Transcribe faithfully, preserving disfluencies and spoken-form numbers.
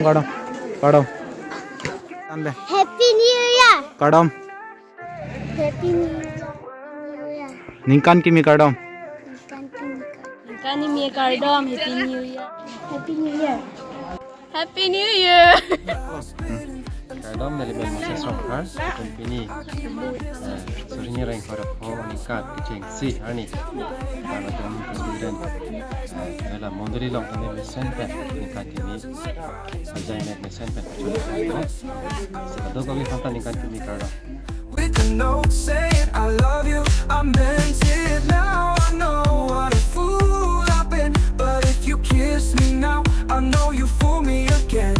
Kardom. Kardom. Tande. Happy New Year. Kardom. Happy New Year. Ningkan kimi kardom. Ningkan kimi kardom. Ningkan kimi kardom. Happy New Year. Happy New Year. Happy New Year. Kardom, neli men Moses Rongphar, itum pini, eh, suri hini ra ingkoi ra pho aningkan kechengsi arni, Bangladesh President, eh, hala mondoli along tame mesen pen ningkan kimi, ajai met mesen pen pachun. Sita do kami phanta ningkan kimi kardom. With a note saying, "I love you, I meant it now. I know what a fool I've been. But if you kiss me now, I know you fool me again."